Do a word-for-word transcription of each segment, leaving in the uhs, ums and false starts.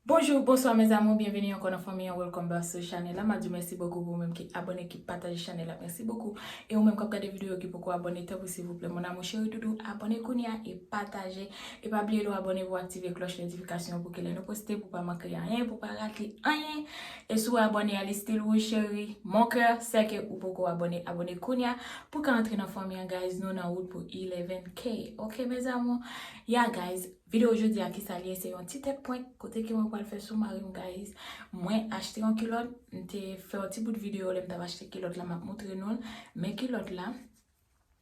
Bonjou, bonswa mes amours, byenveni ankò nan fanmi an, welcome back sou chanèl la. M ap di mèsi bokou pou ou menm ki abòne, ki pataje chanèl la, mèsi bokou. E ou menm k ap gade videyo ki poko abòne, tanpri silvouplè, mon amour chéri doudou, abòne kounye a e pataje. E pa bliye lè w abòne pou w aktive klòch notifikasyon pou ke lè nou poste pou pa manke anyen, pou pa rate anyen. E si w abòne a li still wouj cheri, mon cœur, sè ke ou poko abòne, abòne kounye a pou ka antre nan fanmi an guys, nou nan wout pou eleven K. Ok mes amours? Yeah guys, videyo jodi a kisa l ye, se yon ti tèt prank kote ke mwen pral fè sou mari m guys. Mwen achte yon kilòt, m te fè yon ti bout videyo lè m t ap achte kilòt la, m ap moutre nou l. Men kilòt la,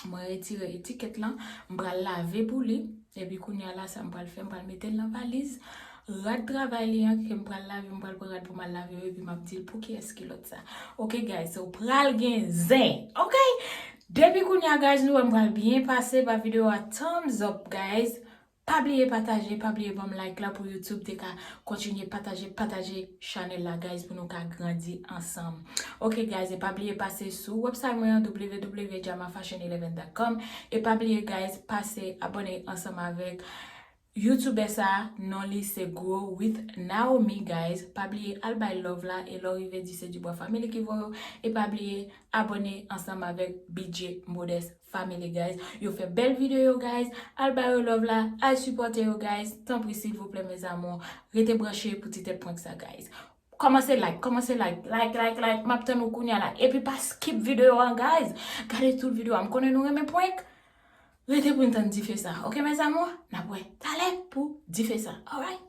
mwen retire etikèt lan, m pral lave pou li, epi kounye a la sa m pral fè, m pral mete l nan valiz. Rad travay li an ke m pral lave, m pral pran rad pou m al lave yo, epi m ap di l pou kiyès kilòt sa. Ok guys, so pral gen zen, ok? Depi kounye a guys, nou wè m pral byen pase, ba videyo a thumbs up guys. Pa bliye pataje, pa bliye ban m like la pou YouTube te ka kontinye pataje, pataje chanèl la guys pou nou ka grandi ansanm. Ok guys, e pa bliye pase sou website mwen an, w w w dot jama fashion eleven dot com. E pa bliye guys, pase abòne ansanm avèk YouTuber sa, non li se Grow with Naomi guys. Pa bliye al bay love la e lè w rive di se Dubois Family ki voye w. E pa bliye abòne ansanm avèk B J Modest Family guys. Yo fè bèl videyo guys. Al ba yo love la, al sipòte yo guys. Tanpri silvouplè mes amours, rete branche pou ti tèt prank sa guys. Kòmanse like, kòmanse like, like, like, like. M ap tann ou kounye a la. Epi pa skip videyo an guys. Gade tout videyo a. M konnen nou renmen prank. Rete pou n tann dife sa. Ok mes amours? N ap wè talè pou dife sa. Alright?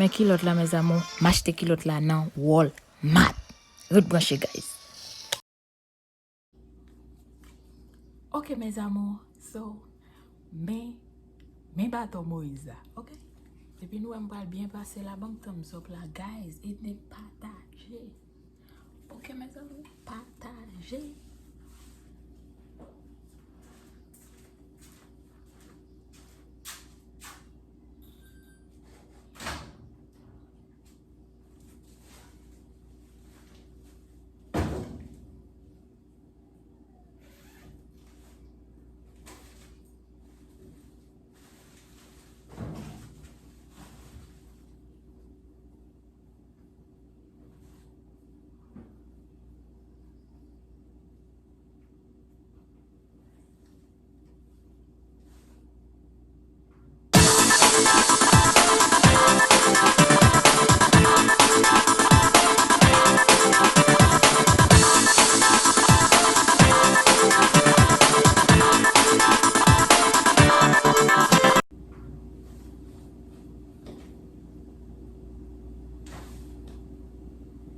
Men kilòt la mes amours, m achte kilòt la nan Walmart. Ret branche guys. Ok mes amours, so men, men baton Moyiz la, ok? Depi nou wè m pral byen pase la, ban m thumbs up la guys, e ne pataje. Ok mes amours, pataje.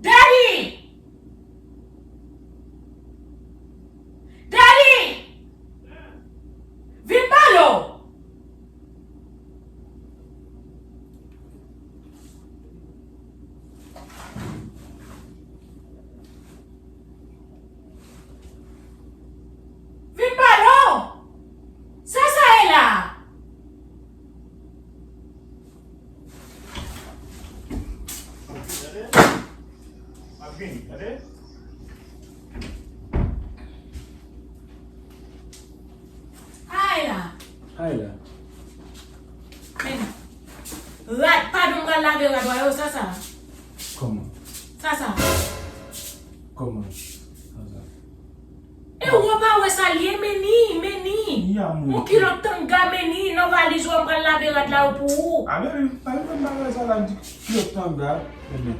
Daddy! Daddy! Vin pale w! Vin pale w! Sa sa ye la? Ay la. Ay la. Men, rad, padon, m pral lave rad wa yo, sa sa? Kòman? Sa sa? Kòman? Sa sa? E ou pa wè sa l ye, meni, meni. Ya, mwen. Yon kilòt tanga, meni, nan valiz ou a, m pral lave rad la yo pou ou. A, baby, pa gen pwoblèm, bagay sa la, di kilòt tanga. Ebyen,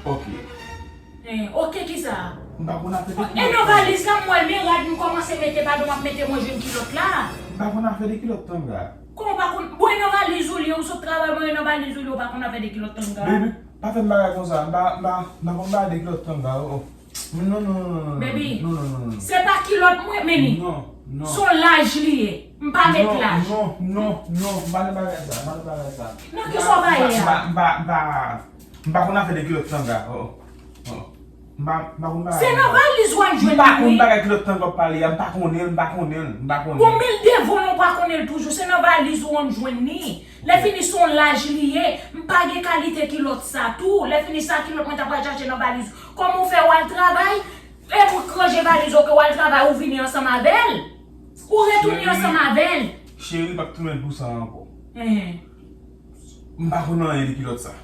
ok. Eh, ok, kisa? M pa konn afè de kilòt tanga. E nan valiz la, m wè l, men rad m kòmanse mete, padon, m ap mete, mwen jwenn kilòt la. M pa konn afè de kilòt tanga. Kòman w pa konn? Bon, e nan valiz ou li ye, ou sot travay, bon, e nan valiz ou li ye, ou pa konn afè de kilòt tanga. Baby, Pa fè m bagay konsa. M pa, m pa, m pa konn bagay de kilòt tanga, oh, oh. Non, non, non, non, non, non. Baby, non, non, non, non, non. Se pa kilòt mwen, men ni. Non, non. Se yon laj li ye. M pa met laj. Non, non, non, non. M pa nan bagay sa. M pa nan bagay sa. Nan ki sa w pa ye a? M pa, m pa, m pa, m pa konn afè de kilòt tanga. Oh, oh. Oh. M pa, m pa konn bagay sa. Se nan valiz ou w ap jwenn li wi. M pa konn bagay kilòt tanga w ap pale a. M pa konnen l, m pa konnen l, m pa konnen l. Bon, men l devan w, ou pa konnen l toujou. Se nan valiz ou w ap jwenn li. Lè fini se yon laj li ye. M pa gen kalite kilòt sa tou. Lè fini sa kilòt mwen ta pral chache nan valiz ou. Kòman w fè w al travay? E pou k ranje valiz ou ke w al travay ou vini ansanm avè l. Ou retounen ansanm avè l. Cheri, m ap tounen l pou sa ankò. Enhen. M pa konn anyen de kilòt sa.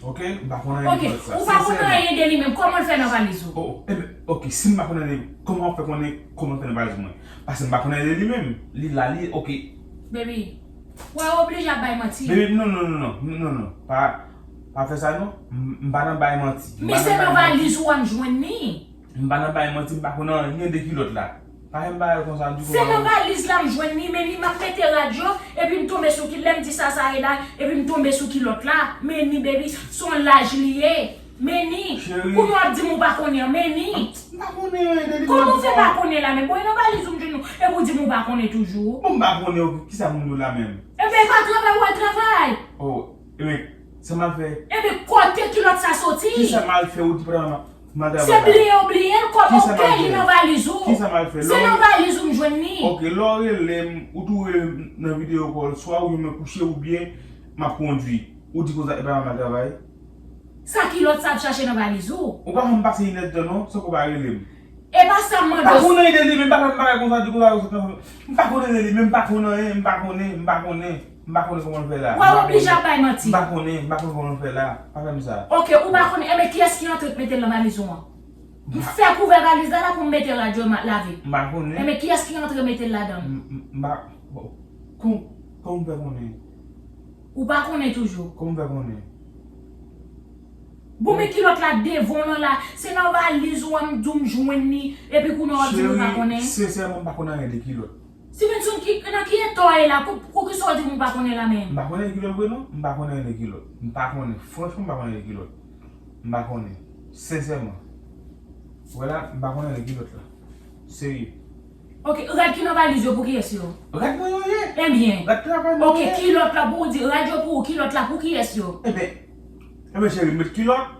Ok? M pa konn anyen de kilòt sa. Ok, ou pa konn anyen de li menm. Kòman l fè nan valiz ou? Oh, enben, ok, si m pa konn anyen de li, kòman w fè konnen kòman l fè nan valiz mwen? Paske m pa konn anyen de li menm. Li la, li, ok. Baby, wè w oblije ap bay manti. Baby, non, non, non, non, non, non, non. Pa, pa fè sa non. M, m pa nan bay manti. Men se nan valiz ou a m jwenn li. M pa nan bay manti, m pa konn anyen de kilòt la. Pa fè m bagay konsa, m di konsa. Se nan valiz la m jwenn li, men ni m ap mete rad yo, epi m tonbe sou ki, lè m di sa, sa e la, epi m tonbe sou kilòt la. Men ni, baby, se yon laj li ye. Men ni. Cheri. Kounye w ap di m ou pa konnen, men ni. M pa konnen anyen de li. Kòman w fè pa konnen la menm? Bon, e nan valiz ou m jwenn ou, epi w di m ou pa konnen toujou. Bon, m pa konnen, ok, kisa moun yo la menm? Enben, e pa travay w al travay. Oh, enben, sa m al fè? Enben, kote kilòt sa soti? Kisa m al fè ou di pandan m al travay la? Se bliye w bliye l, kòman w kè li nan valiz ou? Kisa m al fè? Se nan valiz ou m jwenn li. Ok, lè w rele m, ou tou rele m nan video call, swa ou jwenn mwen kouche oubyen m ap kondwi. Ou di konsa, e pa m al travay? Sa kilòt sa ap chache nan valiz ou? Ou pa janm pase inèdtan non, san ke w pa rele m. E pa sa m mande w. M pa konn anyen de li menm, pa fè m bagay konsa, di konsa, konsa, konsa. M pa konn anyen de li menm, m pa konn anyen, m pa konnen, m pa konnen. M pa konnen kòman l fè la. Wè w oblije ap bay manti. M pa konnen, m pa konnen kòman l fè la. Pa fè m sa. Ok, ou pa konnen. Enben, kiyès ki antre k mete l nan valiz ou an? M fè kouvè valiz la la pou m mete rad yo lave. M pa konnen. Enben, kiyès ki antre mete l ladan l? M, m, m pa, bon, kon, kòman m fè konnen? Ou pa konnen toujou? Kòman m fè konnen? Bon, men kilòt la devan w lan la, se nan valiz ou an m di w m jwenn li, epi kounye a w ap di m ou pa konnen? Cheri, sensèman, m pa konn anyen de kilòt. Stevenson, ki, nan ki eta w ye la? Pou, pou kisa w di m ou pa konnen la menm? M pa konnen kilòt vre non. M pa konnen de kilòt. M pa konnen. Franchman, m pa konnen de kilòt. M pa konnen. Sensèman. Vwala, m pa konnen de kilòt la. Serye. Ok, rad ki nan valiz yo pou kiyès yo? Rad mwen yo ye. Ebyen. Rad travay mwen yo ye. Ok, kilòt la pou ou di, rad yo pou ou, kilòt la pou kiyès yo? Enben, enben cheri, m met kilòt.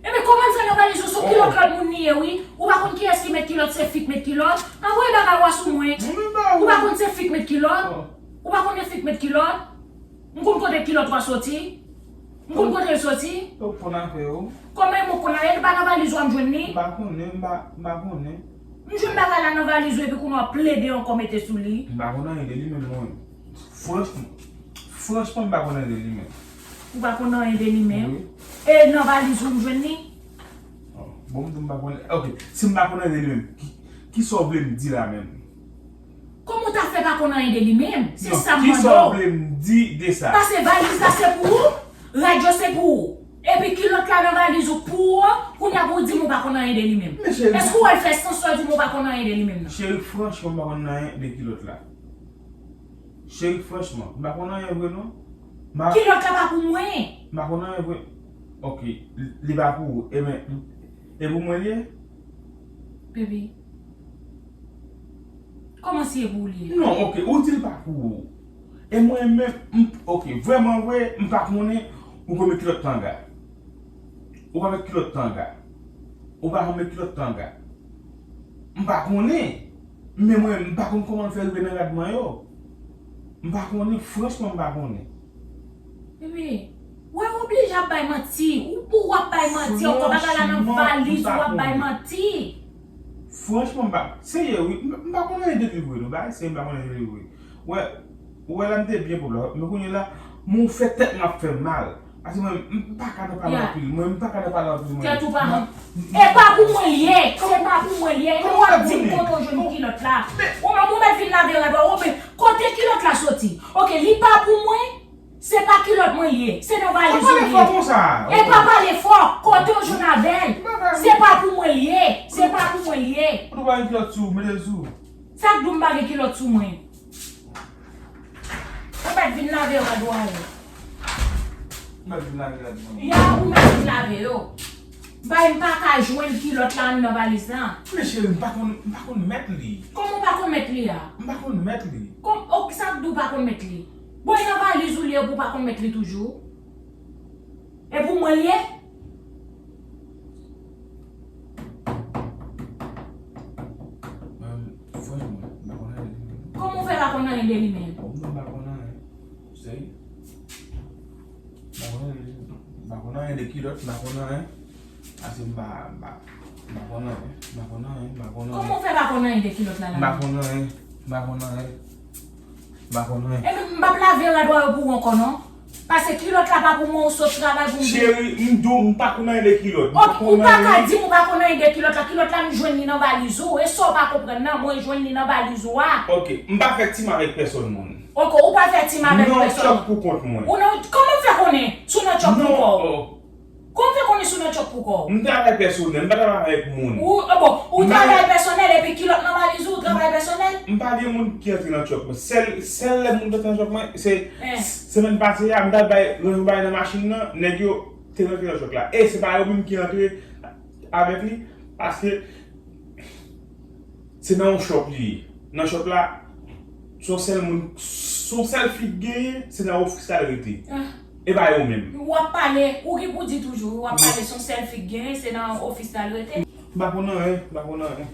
Enben, kòman l fè nan valiz ou? Se yon kilòt lòt moun li ye, wi. Ou pa konn kiyès ki met kilòt, se fi k met kilòt. Anvoye bagay ou a sou mwen. Ou pa konn se fi k met kilòt. Ou pa konn se fi k met kilòt. M konn kote kilòt ou a soti. M konn kote l soti. Ou konn afè yo. Kòman e mwen konn afè? Li pa nan valiz ou a m jwenn li? M pa konnen, m pa, m pa konnen. M jwenn bagay la nan valiz ou epi kounye a w ap plede ankò mete sou li. M pa konn anyen de li menm mwen. Franchman, franchman, m pa konn anyen de li menm. Ou pa konn anyen de li menm? Wi. E nan valiz ou m jwenn li? Oh, bon, m di m pa konnen. Ok, si m pa konnen de li menm, ki, ki sa w vle m di la menm? Kòman w ta fè pa konn anyen de li menm? Se sa m mande w. Non, ki sa w vle m di de sa? Paske valiz la se pou ou, rad yo se pou ou. Epi kilòt la nan valiz ou pou ou an, kounye a pou w di m ou pa konn anyen de li menm. Men cheri. Èske w wè l fè sans lè w di m ou pa konn anyen de li menm nan? Cheri, franchman, m pa konn anyen de kilòt la. Cheri, franchman, m pa konn anyen vre non. Ma- Kilòt la pa pou mwen. M pa konn anyen vre. Ok, li, li pa pou ou. Ebyen, e pou mwen li ye? Baby. Kòman si e pou ou li ye? Non, ok, ou di li pa pou ou. E mwen menm, m, ok, vrèman vre, m pa konnen ou konn met kilòt tanga. Ou pa met kilòt tanga. Ou pa janm met kilòt tanga. M pa konnen. Men mwen, m pa konn kòman l fè rive nan rad mwen yo. M pa konnen, franchman, m pa konnen. Bebe, wè w oblije ap bay manti. Ou, ou ap bay manti ankò, bagay la nan valiz ou ap bay manti. Franchman, m pa, serye wi, m, m pa konn anyen de li vre non, bagay serye, m pa konn anyen de li vre. Wè, ou wè la m te byen pwòp la, men kounye la, men w fè tèt mwen ap fè m mal. Paske mwen, m pa ka nan pale anpil, mwen, m pa ka nan pale anpil mwen. Tèt ou pa. E pa pou mwen l ye, se pa pou mwen l ye, e w ap di m kote w jwenn kilòt la. Ou menm ou mèt vin lave rad ou, men kote kilòt la soti? Ok, li pa pou mwen, se pa kilòt mwen l ye, se nan valiz ou l ye. E pa pale fò, kote w jwenn avè l? Se pa pou mwen l ye, se pa pou mwen l ye. Ou pa gen kilòt sou ou, mete l sou ou. Sa k di w m pa gen kilòt sou mwen? Ou mèt vin lave rad ou ale. Mwen vin lave ladan. Ya, ou mèt vin lave yo. Bay, m pa ka jwenn kilòt la anndan valiz la. Men cheri, m pa konn, m pa konn mèt li. Kòman w pa konn mèt li a? M pa konn mèt li. Kòm, ok, sa k di w pa konn mèt li? Bon, e nan valiz ou li ye pou w pa konn mèt li toujou? E pou mwen li ye? Em, franchman, m pa konn anyen de li menm. Kòman w fè pa konn anyen de li menm? Bon, m pa konn anyen. Serye? M pa konn anyen de, m pa konn anyen de kilòt, m pa konn anyen. Paske m pa, m pa, m pa konn anyen, m pa konn anyen, m pa konn anyen. Kòman w fè pa konn anyen de kilòt la la? M pa konn anyen, m pa konn anyen, m pa konn anyen. Ebyen, m p ap lave rad wa yo pou ou ankò non. Paske kilòt la pa pou mwen, ou sot travay pou m vin. Cheri, m di w, m pa konn anyen de kilòt. M pa konn anyen. Ou pa ka di m ou pa konn anyen de kilòt la. Kilòt la, m jwenn li nan valiz ou. E sa w pa konprann nan, mwen jwenn li nan valiz ou a. Ok, m pa fè team avèk pèsonn moun. Ok, ou pa fè team avèk pèsonn. M nan yon chòp pou kont mwen. Ou nan, kòman w fè konnen si w nan chòp pou kò w? Non, oh. Kòman w fè konnen si w nan chòp pou kò w? M travay pèsonèl, m pa travay avèk moun. Ou, oh, bon, ou travay pèsonèl epi kilòt nan valiz ou, ou travay pèsonèl? M pa gen moun ki antre nan chòp mwen. Sèl, sèl lè moun antre nan chòp mwen, se semèn pase a, m t al bay, rann yon bagay nan machin nan, nèg yo te rantre nan chòp la. E se pa yo menm ki antre avèk li, paske se nan yon chòp li ye. Nan chòp la, se yon sèl moun, se yon sèl fi k genyen, se nan ofis la l rete. Ah. E pa yo menm. W ap pale, ou gen pou di toujou, wi, w ap pale, se yon sèl fi k genyen, se nan ofis la l rete. M pa konn anyen, m pa konn anyen.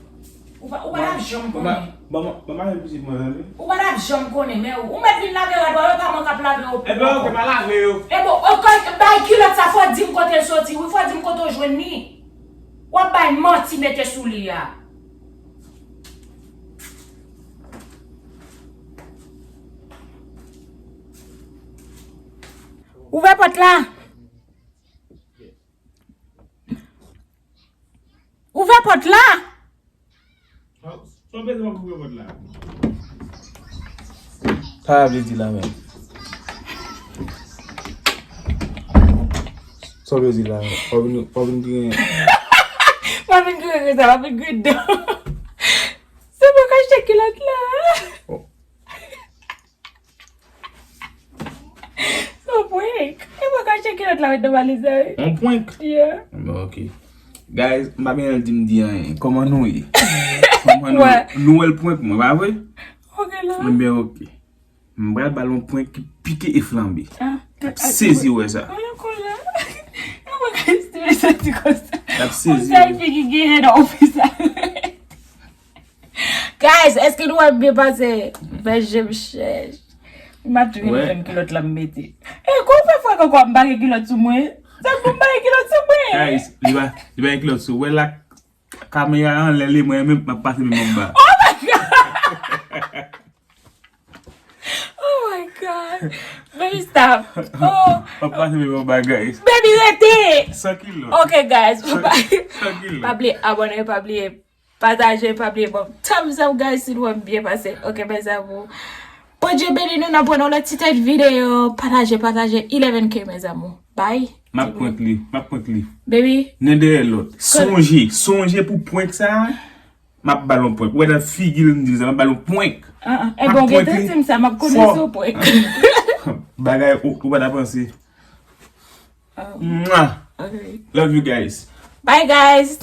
Ou pa, ou pa t ap janm konnen. Ban m, ban m, ban m ale pitit mwen tande. Ou pa t ap janm konnen, men ou, ou mèt vin lave rad wa yo, pa mwen k ap lave yo pou ou. Ebyen, ok, m a lave yo. E bon, ok, bay kilòt sa, fò w di m kote l soti, wi, fò w di m kote w jwenn li. W ap bay manti mete sou li a. Ouvè pòt la! Ouvè pòt la! Sa w bezwen pou ouvè pòt la? Sa w vle di la menm? Sa w vle di la menm? W ap vin, w ap vin kriye. W ap vin kriye konsa, w ap vin kriye dedan. Se mwen k achte kilòt la. Oh. Se yon prank. E mwen k achte kilòt la met nan valiz la, wi. Yon prank? Yeah. Bon, ok. Guys, m pa bezwen di m di anyen. Kòman nou ye? Kòman nou ye? Nou wè l prank mwen, pa vre? Ok la. Ebyen, ok. M pral ba l yon prank ki pike e flanbe. Ah, l ap sezi wè sa. Mwen ankò la. Mwen ka estime soti konsa. L ap sezi wè. Yon sèl fi ki genyen nan ofis la. Guys, èske nou wè m byen pase? Fè je m chèch. M ap tou vin jwenn kilòt la m mete. E, kòman w fè fè kòkò m pa gen kilòt sou mwen? Sa pou m pa gen kilòt sou mwen? Guys, li pa, li pa gen kilòt sou. Wè la, kamera anlè li, mwen menm, m ap pase men m anba. Oh my God! Oh my God! Baby, stop! Oh! M ap pase men m anba, guys. Baby, rete! San kilòt. Ok, guys. San, san kilòt. Pa bliye abòne, pa bliye pataje, pa bliye ban m thumbs up, guys, si nou wè m byen pase. Ok, mes amours. Bondye beni nou, n ap wè nan lòt ti tèt videyo. Pataje, pataje, eleven K, mes amours. Bye. M ap prank li, m ap prank li. Baby. Nen dèyè lòt. Sonje, sonje pou prank sa, m ap ba l yon prank. Ou wè nan figi l m di l sa, m ap ba l yon prank. Ah, ah. E bon, gentan di m sa, m ap konnen se yon prank. Bagay ou, ou pa ta panse. Oh. Mwah. Ok. Love you guys. Bye, guys.